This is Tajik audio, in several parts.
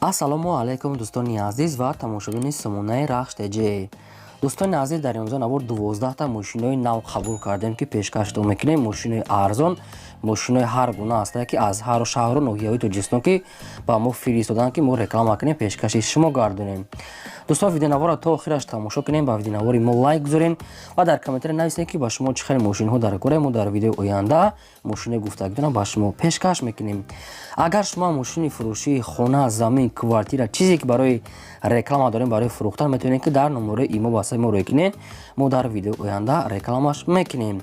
Ассалому алайкум, дӯстони азиз ва тамошобини сомонаи Рахш ТЖ. Дӯстони азиз, дар имрӯза навор 12та мошинои нав қабул кардем, ки пешкаштон мекунем. Мошинои арзон, мошинои ҳар гуна ҳастанд, ки аз ҳару шаҳру ноҳияҳои Тоҷикистон ки ба мо фиристоданд, ки мо реклама кунем, пешкаши шумо гардонем. Дӯстон, видеонаворро то охираш тамошо кунем, ба видеонавори мо лайк гузорем ва дар комментария нависем, ки ба шумо чӣ хел мошинҳо дар кора. Мо дар видеои оянда мошинои гуфтагитона ба шумо пешкаш мекунем. Агар шумо мошини фурӯшии хона, замин, квартира, чизе ки барои реклама дорем, барои фурӯхтан, метавонед, ки дар номерои имо васаи мо рӯй кунед. Мо дар видеои оянда рекламаш мекунем.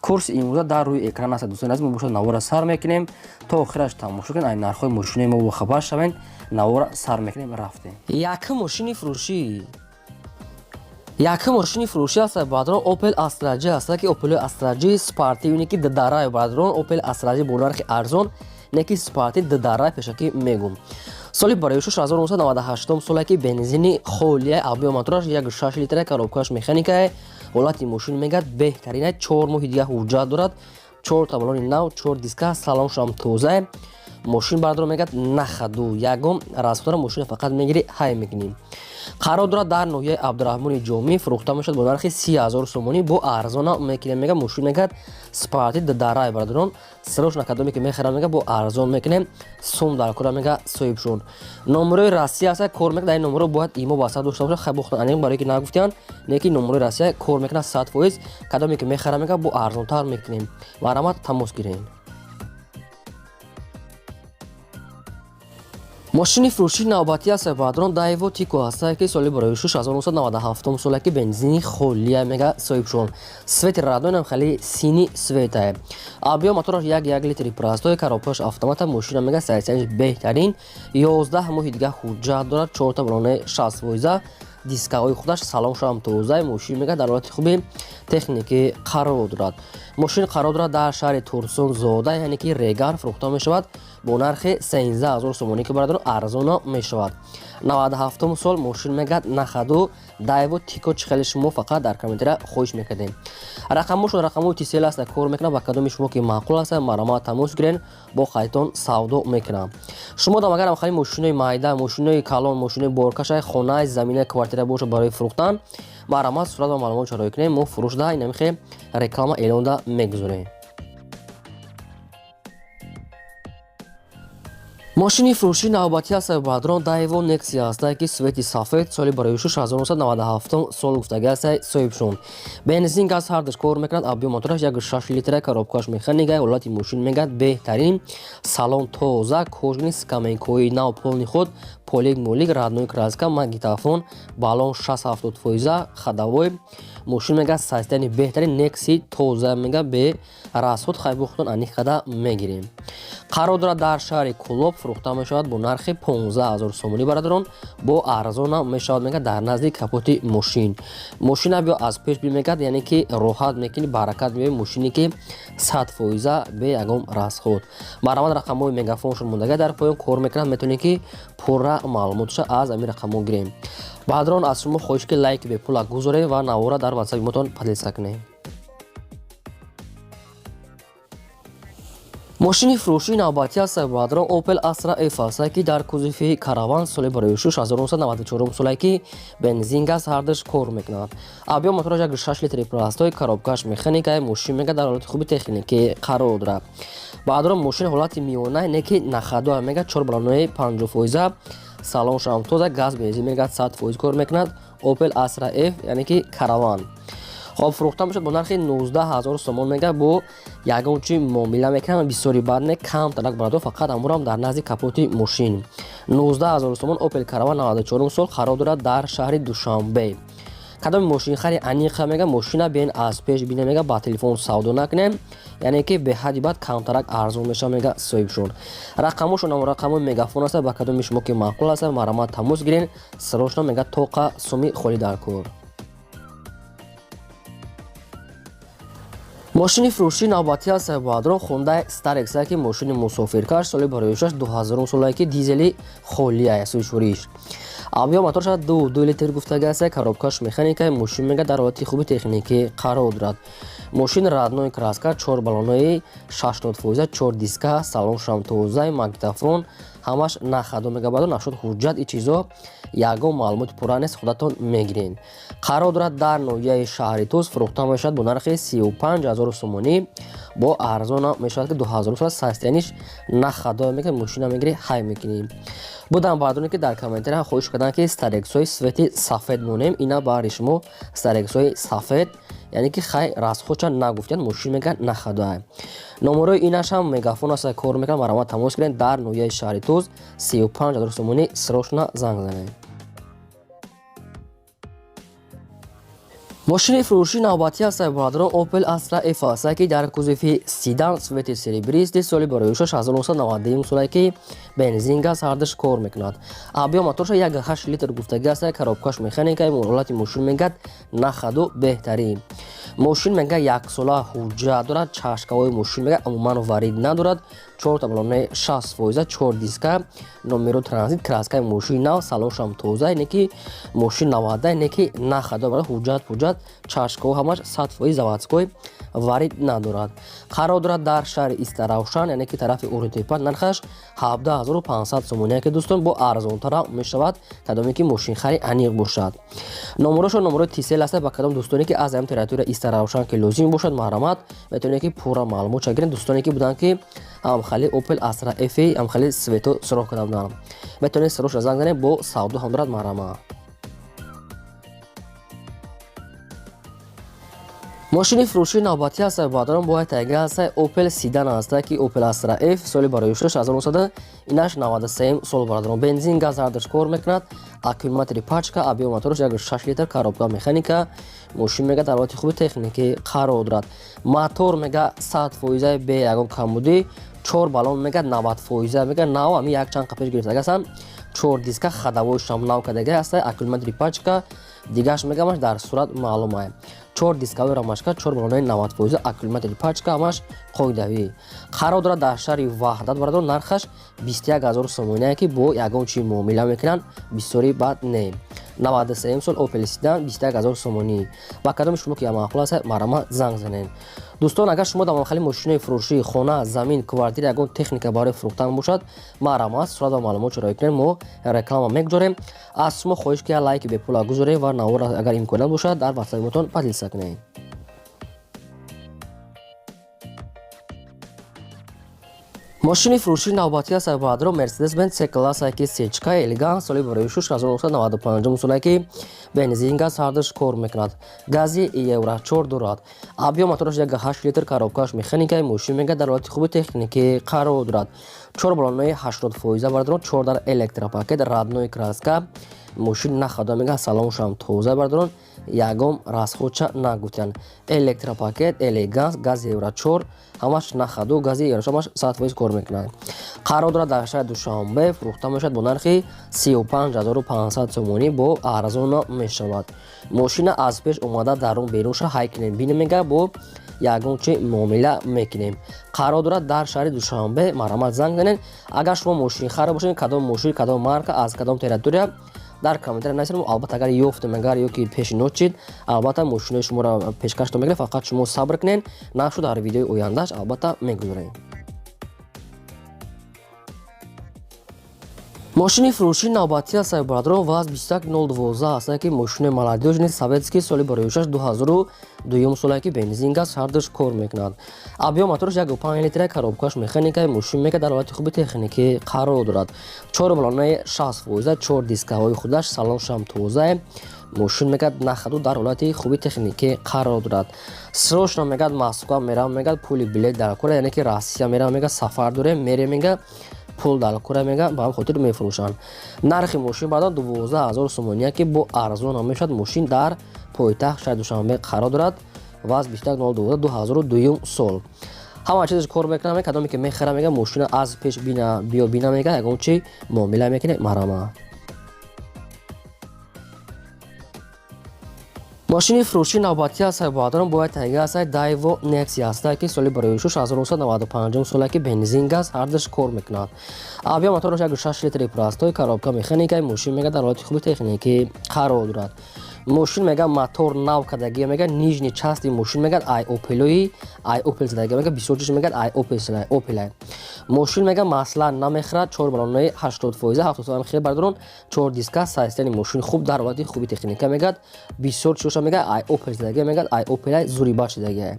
Курси имрӯза дар рӯи экран аст. Дӯстони азиз, мо бошад навора сар мекунем, то охираш тамошо кунед, ай нархҳои мошинои мо бохабар шавед. Навора сар мекунем, рафтем. Якум мошини фурӯшӣ, якум мошини фурӯшӣ аст, бародарон, Opel Astra J аст, ки Opel Astra J спортивный, ки ддарай, бародарон. Opel Astra J бо нархи арзон, не ки спортив ддарай, пешакӣ мегум. Соли барои 1998 соле, ки бензини холия, объём мотораш 1,6 литра, коробкаш механикае. Ҳолати мошин мегӯяд беҳтарина, 4 моҳи дига ҳуҷҷат дорад, чор балони нав, чор диска, салоншам тозае. Мошин, бардор, мегӯяд на ходу, ягон расходара, мошина фақат мегирӣ, ҳай мекунӣ. Қарор дорад дар ноҳияи Абдураҳмони Ҷомӣ, фурӯхта мешавад бо нархи 30 000 сомонӣ, бо арзона мекунем. Мега мошин мегӯяд спортив дарай, бародарон, срочно кадоме ки мехарад, мега бо арзон мекунем, сум дар кора, мега соҳибшон. Номерои Россия аст, кор мекунад. Дар ин номеро бояд имо васат дошта бошад. Хай, бохтан аниқ барое ки нагуфтиянд, не ки номерои Россия кор мекунад 100%. Кадоме ки мехарад, мега бо арзонтар мекунем, марҳамат, тамос гирем. Мошини фурӯшии навбатӣ аст, бародарон, Дайво Тико ҳастае, ки соли барои 1997 соле, ки бензини холия, мега соҳибшон. Цвети роднойнам хеле синий цветае. Объём мотораш 1,1 литри простой, коробкаш автомата. Мошина мега сайсанш беҳтарин, 11 моҳи дига ҳуҷҷат дорад, чорта балонаи 60 фоиза, дискаҳои худаш, салоншам тозаи. Мошин мега дар ҳолати хуби техникӣ қарор дорад. Мошин қарор дорад дар шаҳри Турсунзода, яъне ки Регар, фурӯхта мешавад бо нархи 13 000 сомонӣ, ки, бародарон, арзона мешавад. 97 сол мошин мегӯяд на ходу, Дайво Тико. Чӣ хеле шумо фақат дар комментария хоҳиш мекардем. Рақамошон рақамҳои Тисел аст, кор мекунад. Ба кадоми шумо ки маъқул аст, марҳамат, тамос гирен, бо хайтон савдо мекунам. Шумо дам агар хали мошинои майда, мошинои калон, мошинои боркашай, хонаи, замина, квартира бошад барои фурӯхтан, марҳамат, сурат ва маълумот чароӣ кунем. Мо фурӯшда инамихе реклама эълонда мегузорем. Мошини фурӯшии навбатӣ аст, бародарон, Дайво Нексия ҳастае, ки цвети сафед, соли барои 1997 сол гуфтагӣ аст соҳибшон. Бензин, газ ҳардаш кор мекунад. Объём мотораш 1,6 литра, коробкаш механика. Ҳолати мошин мегӯяд беҳтарин, салон тоза, кожаный, скамейкаҳои нав, полный худ, полик молик родной краска, магнитофон, баллон 60-70 фоиза, ходовой. Мошин мегӯяд состояние беҳтарин, Некси тоза, мега бе расход, хайбу худтон аниқ қада мегирем. Қарор дорад дар шаҳри Кулоб, фурӯхта мешавад бо нархи 15 000 сомонӣ, бародарон, бо арзона мешавад. Мега дар назди капоти мошин, мошина биё аз пеш бимегад, яъне ки роҳат мекунӣ, баракат меои. Мошине ки 100 фоиза, бе ягон расход. Марҳамат, рақамҳои мегафоншон мондага дар поён, кор мекунад, метавонед ки пурра маълумоташа аз ҳамин рақамҳо гирем. Бародарон, аз шумо хоҳиш ки лайк бепула гузорем ва навора дар ватсапи мотон поделиться кунем. Мошини фурӯшии навбатӣ аст, бародарон, Opel Astra F аст, ки дар кузови караван, соли барои 1994 соле, ки бензин, газ ҳардаш кор мекунад. Объём мотораш 1,6 литри простой, коробкаш механика. Мошин мега дар ҳолати хуби техникӣ қарор дорад. Бародарон, мошин ҳолати миёна, не ки на ходу, мега чор балонои 50 фоиза, салоншам тоза, газ, бензин мега 100 фоиз кор мекунад. Opel Astra F, яъне ки караван. Хоб, фурӯхта мешавад бо нархи 19 000 сомон, мега бо ягон чи муомила мекунам, бисёри бад не, камтарак, барадор, фақат амурам дар назди капоти мошин. 19 000 сомон, Opel Караван 94 сол, қарор дорад дар шаҳри Душанбе. Кадоми мошинхари аниқа, мега мошина биен аз пеш бине, мега ба телефон савдо накунем, яъне ки беҳадди бад камтарак арзон мешавад, мега соҳибшон. Рақамошон рақамои мегафон аст. Ба кадоми шумо ки маъқул аст, марҳамат, тамос гирен, срочно, мега тоқа суми холӣ дар кор. Мошини фурӯшии навбатӣ аст, бародарон, Хондай Starex, ки мошини мусофиркаш, соли бароишаш 2000 солае, ки дизели холия, сӯшуриш. Объём моторша 2,2 литр гуфтага аст, коробкаш механика. Мошин мега дар ҳолати хуби техникӣ қарор дорад. Мошин родной краска, чор балонои 60 фоиза, чор диска, салоншам тоза, магнитофон. Ҳамаш нахадо мега бародарон, нашуд ҳуҷҷат и чизо ягон маълумоти пурра нест, худатон мегирен. Қарор дорад дар ноҳияи шаҳри Тӯс, фурӯхта мешавад бо нархи 35 000 сомонӣ, бо арзона мешавад, ки 2000 сомон состояниш нахадо мега, мошина мегирӣ, ҳай мекунӣ. Будам бардоне, ки дар комментария хоҳиш карданд, ки Старексҳои цвети сафед монем. Ина баҳри шумо Старексҳои сафед, яъне ки хай расходша нагуфтиянд, мошин мега нахадоа. Номерои инашам мегафон аст, кор мекунад, марҳамат, тамос кунед. Дар ноҳияи шаҳри Тӯз, 35 000 сомонӣ, срочно занг занед. Мошини фурӯшии навбатӣ аст, бародарон, Opel Astra F аст, ки дар кузови седан, цвети серебристый, соли барои 1991 соле, ки бензин, газ ҳардаш кор мекунад. Объём моторша 1,8 литр гуфтагӣ аст, коробкаш механика. Ҳолати мошин мегӯяд нахаду беҳтарин. Мошин мега яксола ҳуҷҷат дорад, чашкаҳои мошин мега умуман варид надорад, чорта балонаи 60%, чор диска, номеро транзит, краскаи мошин нав, салоншам тоза, ине ки мошин навада, ине ки нахадо барои ҳуҷҷат пуҷҷат, чашкаҳо ҳамаш 100% заводской, варид надорад. Қарор дорад дар шаҳри Истаравшан, яъне ки тарафи Урутепа. Нархаш 17 500 сомонӣ, ки дӯстон, бо арзонтара мешавад, кадоме ки мошинхари аниқ бошад. Номерошо номерои Тисел аст. Ба кадом дӯстоне, ки аз ҳамин территория Истаравшан ки лозим бошад, марҳамат, метавонед, ки пурра маълумот гиред. Дӯстоне, ки буданд, ки ҳамхали Opel Astra F, ҳамхали цвето суроғ карда буданд, метавонед сироша занг занед, бо савдо ҳам дорад, марҳамат. Мошини фурӯшии навбатӣ аст, бародарон, бояд тайга аст, Opel седан аст, ки Opel Astra F, соли барои 1900, инаш 93 сол, бародарон, бензин, газ ҳардаш кор мекунад, аккумулятори пачка, объём мотораш 1,6 литр, коробка механика. Мошин мега дар ҳолати хуби техникӣ қарор дорад. Мотор мега 100 фоизаи, бе ягон камбудӣ, чор баллон мега 90 фоиза, мега нав, ами як чанд қапеш гирифтага ҳастанд, чор диска, ходовойшам нав кардага аст, аккумулятори пачка, дигаш мегамаш дар сурат маълум ае. Чор дискави рамашка, чор баллонаи 90%, аккумулятори пачка, ҳамаш қоидавӣ. Қарор дорад дар шаҳри Ваҳдат, бародарон. Нархаш 21 000 сомоние, ки бо ягон чи муомила мекунанд, бисёри бад не. 93 сол Opel седан, 21 000 сомонӣ. Ба кадоми шумо ки маъқул аст, марҳамат, занг занед. Дӯстон, агар шумо дар махали мошинои фурӯшии хона, замин, квартира, ягон техника барои фурӯхтан бошад, марҳамат, сурат ва маълумот роӣ кунед, мо реклама мегузорем. Аз шумо хоҳиш, ки лайки бепула гузоред ва навора, агар имконият бошад, дар ватсапотон поделиться кунед. Мошини фурӯшии навбатӣ аст, бародарон, Мерседес Бенз С класса, ки сечка элегант, соли барои 1995 соле, ки бензин, газ ҳардаш кор мекунад, гази евро 4 дорад, объём мотораш 1,8 литр, коробкаш механика. Мошин мега дар ҳолати хуби техникӣ қарор дорад, чор баллонаи 80%, бародарон, чор дар электропакет, родной краска, мошин нахадо мега, салоншам тоза, бародарон, ягон расходша нагуфтиянд. Электропакет, элеганс, гази евро 4, ҳамаш нахаду, гази евро ҳамаш 100% кор мекунад. Қарор дорад дар шаҳри Душанбе, фурӯхта мешавад бо нархи 35 500 сомонӣ, бо арзона мешавад. Мошина аз пеш омада дарун берунша ҳай кунем, бинем, мега бо ягон чи муомила мекунем. Қарор дорад дар шаҳри Душанбе, марҳамат, занг занед. Агар шумо мошинхар бошед, кадом мошин, кадом марка, аз кадом территория, дар комментария нависед. Албатта, агар ёфтем, агар ёки пешниҳод шид, албатта, мошинои шуморо пешкаштон мекунем. Фақат шумо сабр кунед, нашу дар видеои ояндааш албатта мегузорем. Мошини фурӯшии навбатӣ аст, бародарон, ВАЗ 21012 аст, ки мошини молодёжный советский, соли барои 2002 соле, ки бензин, газ ҳардаш кор мекунад, объём мотораш 1,5 литра, коробкаш механика. Мошин мега дар ҳолати хуби техникӣ қарор дорад, чор баллонаи 60%, чор дискаҳои худаш, салоншам тозае. Мошин мегӯяд нахаду дар ҳолати хуби техникӣ қарор дорад. Срочно мегӯяд Москва меравам, мегӯяд пули билет дар кора, яъне ки Россия меравам, мегӯяд сафар дорем, мерем, мегӯяд пул дар кора, мегӯяд ба ҳам хотир мефурӯшанд. Нархи мошин баъдан 12 000 сомония, ки бо арзон ҳам мешавад. Мошин дар пойтахт шаҳри Душанбе қарор дорад. ВАЗ 2102, 2002 сол, ҳама чизаш кор мекунад. Кадоме ки мехара, мега мошина аз пеш бина, биё бина, мега ягон чи муомила мекунед, марҳамат. Мошини фурӯшии навбатӣ аст, бародарон, бояд тайга аст, Daewoo Nexia аст, ки соли барои 1995 соле, ки бензин, газ ҳардаш кор мекунад, объём мотораш 1,6 литри, простой, коробка механика. Мошин мега дар ҳолати хуби техникӣ қарор дорад. Мошин мега мотор нав кадагия мега нижний части мошин мега ай Опелои ай Опел задагия мега бисёр чиз мега ай Опел ай Опел. Мошин мега масла намехӯрад, чор баллонои 80%, 70 хел бардорон, чор диска, состояние мошин хуб, дар ҳолати хуби техника мегад, бисёр чизоша мега ай Опел задагия мегад, ай Опел ай зуриба шидагия.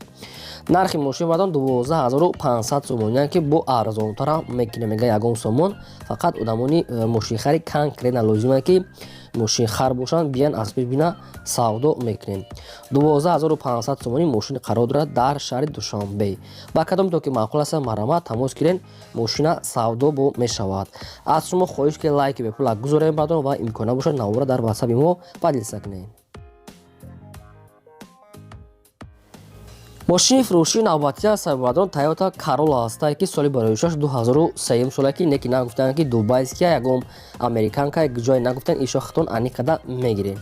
Нархи мошин бардон 12500 сомон, ки бо арзонтара мекунем мега ягон сомон. Фақат одамони мошинхари конкретно лозима ки мошинхар бошанд, биян аз пеш бина савдо мекунем. 12500 сомони мошин қарор дорад дар шаҳри Душанбе. Ба кадомто ки маъқул аст, марҳамат, тамос гирен, мошина савдо бо мешавад. Аз шумо хоҳиш ки лайки бепула гузорем бардон ва имкона бошад навора дар ватсапи мо поделиться кунем. Мошини фурӯшии навбатӣ аст бардон Toyota Corolla ҳастае ки соли бароишаш 2003 сола ки неки нагуфтанд ки дубайския ягон американка ҷое нагуфтанд, ишо хатон аниқада мегирем.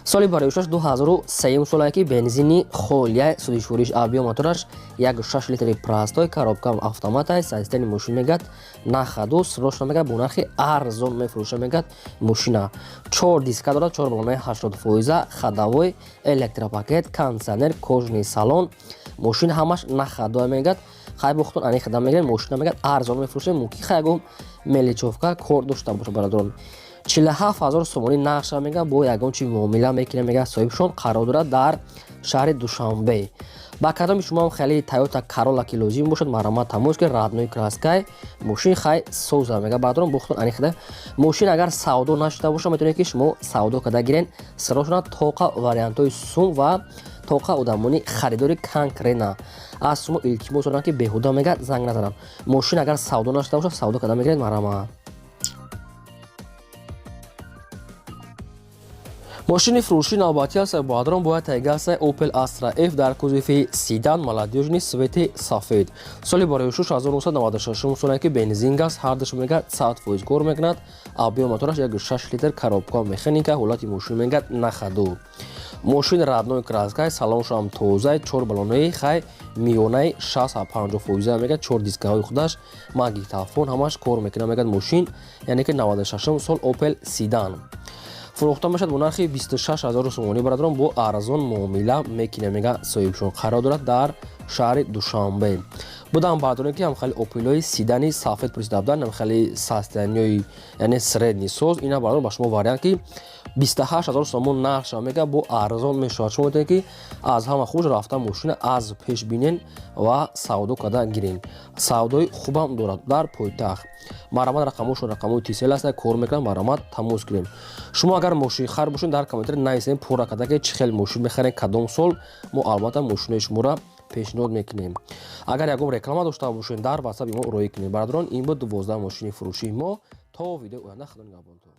Соли бароишаш 2003 сола ки бензини холия судишфуриш объем мотораш 1.6 литри простой, коробка автомата, состояние мошин мегад на ходу, срочно мегад бо нархи арзон мефурӯша мегад мошина. Чор диска дорад, чор баллонаи 80%, ходовой, электропакет, кондиционер, кожаный салон, мошин ҳамаш на ходу мегад. Хай бохтон ани хада мегирем, мошина мегад арзон мефурӯшем, мумкин хай ягон мелочёвка кор дошта боша бародарон. 47000 сомонӣ нақша мега бо ягон чи муомила мекунем мега соҳибшон, қарор дорад дар шаҳри Душанбе. Ба кадоми шумо хеле Toyota Corolla ки лозим бошад, марҳамат, тамос ки родной краскай мошин хай соза мега баъдон бохтон ани хада. Мошин агар савдо нашуда бошад, метавонед ки шумо савдо карда гирен сирошона тоқа вариантҳои сум ва тоқа одамони харидори конкретно. Аз шумо илтимос дорам ки беҳуда мега занг назанам. Мошин агар савдо нашуда бошад, савдо карда мегиред, марҳамат. Мошини фурӯшии навбатӣ аст баъдрон бояд тайгаса Opel Astra F дар кузови седан молодёжный цвети сафед. Соли бароишуш 1996 сола ки бензин газ ҳардаш мега 100% кор мекунад. Объем мотораш 1.6 литр, коробка механика, ҳолати мошин мегад на ходу. Мошин родной краска, салоншам тоза, чор баллонаи хай миёнаи 60-50% мегад, чор дискаҳои худаш, магнитофон ҳамаш кор мекунад мегад мошин, яъне ки 96 сол Opel седан. Фурӯхта мешавад бо нархи 26000 сомонӣ бародарон, бо арзон муомила мекунем мега соҳибшон, қарор дорад дар шаҳри Душанбе. Будам баъдоне ки ҳамхели Опелои седани сафед пурсида буданд, ҳамхели состояниёи яъне средний соз, ина бародарон ба шумо вариант ки 28000 сомон нархша мега бо арзон мешавад. Шумо метавонед ки аз ҳама хуш рафта мошина аз пеш бинен ва савдо карда гирен. Савдои хубам дорад дар пойтахт. Марҳамат, рақамошон рақамои Тисел аст, кор мекунад, марҳамат, тамос гирем. Шумо агар мошинхар бошед, дар комментарий нависед пурра карда ки чӣ хел мошин мехаред, кадом сол, мо албатта мошинои шуморо пешниҳод мекунем. Агар ягон реклама дошта бошед, дар ватсапи мо роӣ кунед. Бародарон, ин буд 12 мошини фурӯшии мо. То видеои оянда, худо нигаҳбонтон.